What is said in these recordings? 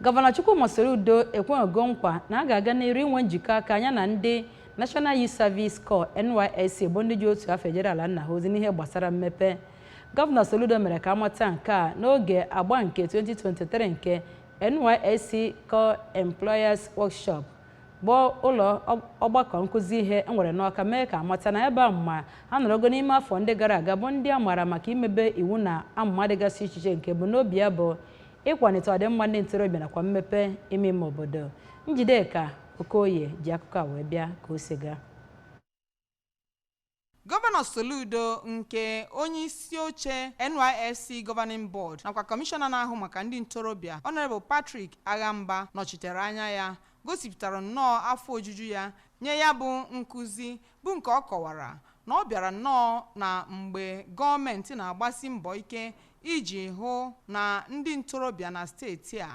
Gọvanọ Chukwuma Soludo ekweghịgo nkwa na a ga-aga n'iru inwe njikọ aka ya na ndị National Youth Service Corps, NYSC, bụ ndị ji otu afọ ejere ala nna ha ozi n'ihe gbasara mmepe. Gọvanọ Soludo mere ka amata nke a n'oge agba nke 2023 nke NYSC Corps Employers Workshop, bụ ụlọ ọgbakọ nkụzi ihe enwere n'Ọka, mee ka amata na ebe amụma ha nọrọgo n'ime afọ ndị gara aga bụ ndị a maara maka imebe iwu na amụma dịgasị iche iche, nke bụ n'obi ya bụ ịkwalite ọdịmma ndị ntorobịa nakwa mmepe ime ime obodo. Njideka Okoye ji akụkọ a wee bịa ka o si gaa. Gọvanọ Soludo, nke onye isi oche NYSC Governing Board nakwa kọmishọna na-ahụ maka ndị ntorobịa, Honorable Patrick Aghamba, nọchitere anya ya, gosipụtara nnọọ afọ ojuju ya nye ya bụ nkụzi, bụ nke ọ kọwara na ọ bịara nnọọ na mgbe gọọmenti na-agbasi mbọ ike iji hụ na ndị ntorobịa na steeti a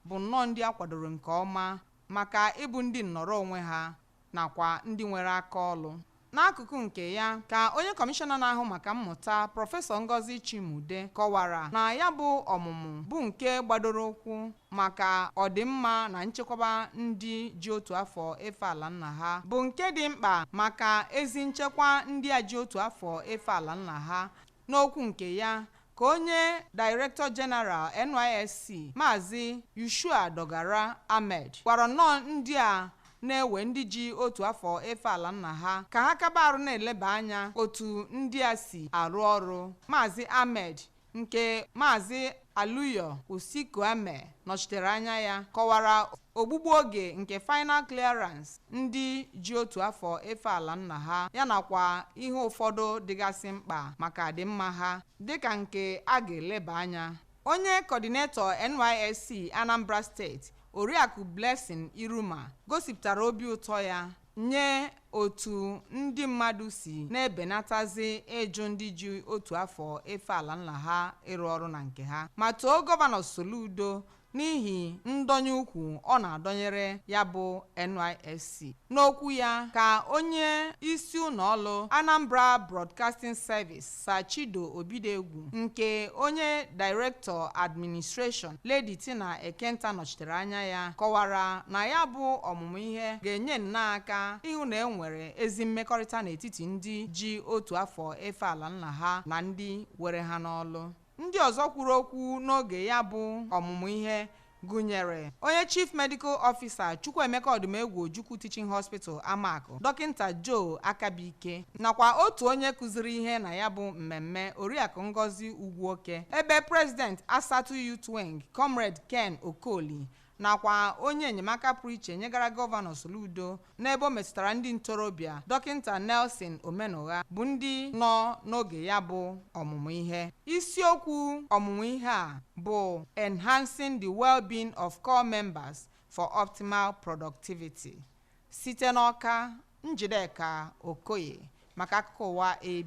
bụ nnọọ ndị a kwadoro nke ọma maka ịbụ ndị nnọrọ onwe ha nakwa ndị nwere aka ọlụ. N'akụkụ nke ya, ka onye kọmishọna na-ahụ maka mmụta, Prọfesọ Ngozi Chimude, kọwara na ya bụ ọmụmụ bụ nke gbadoro ụkwụ maka ọdịmma na nchekwaba ndị ji otu afọ efe ala nna ha, bụ nke dị mkpa maka ezi nchekwa ndị a ji otu afọ efe ala nna ha. N'okwu nke ya, ka onye Director General NYSC, Maazị Yushua Dogara Ahmed, gwara nnọọ ndị a na-ewe ndị ji otu afọ efe ala nna ha ka ha kaba arụ na-eleba anya otu ndị a si arụ ọrụ. Maazị Ahmed, nke Maazị Aluyo Usikoame nọchitere anya ya, kọwara ogbugbu oge nke final clearance ndị ji otu afọ efe ala nna ha, yanakwa ihe ụfọdụ dịgasị mkpa maka adịmma ha dịka nke a ga-eleba anya. Onye coordinator NYSC Anambra Steeti, Oriakụ Blessing Iruma, gosipụtara obi ụtọ ya nye otu ndị mmadụ si na-ebenatazi ịjụ ndị ji otu afọ efe ala nna ha ịrụ ọrụ na nke ha, ma too Gọvanọ Soludo n'ihi ndọnye ukwu ọ na-adọnyere ya bụ NYSC. N'okwu ya, ka onye isi ụlọọrụ Anambra Broadcasting Service, Sir Chido Obidegwu, nke onye Director Administration, Lady Tina Ekenta, nọchitere anya ya, kọwara na ya bụ ọmụmụ ihe ga-enye nnọọ aka ịhụ na e nwere ezi mmekọrịta n'etiti ndị ji otu afọ efe ala nna ha na ndị were ha n'ọlụ. Ndị ọzọ kwuru okwu n'oge ya bụ ọmụmụ ihe gụnyere onye Chief Medical Officer, Chukwuemeka Odumegwu Ojukwu Teaching Hospital, Amakụ, Dọkịnta Joe Akabike, nakwa otu onye kụziri ihe na ya bụ mmemme, Oriakụ Ngozi Ugwuoke, ebe President Asatu Youth Wing, Comrade Ken Okoli, nakwa onye enyemaka pụrụ iche nyegara Gọvanọ Soludo n'ebe o metụtara ndị ntorobịa, Dọkịnta Nelson Omenugha, bụ ndị nọ n'oge ya bụ ọmụmụ ihe. Isiokwu ọmụmụ ihe a bụ "Enhancing the Well-being of Corps Members for Optimal Productivity". Site n'Ọka, Njideka Okoye maka akụkọ ụwa.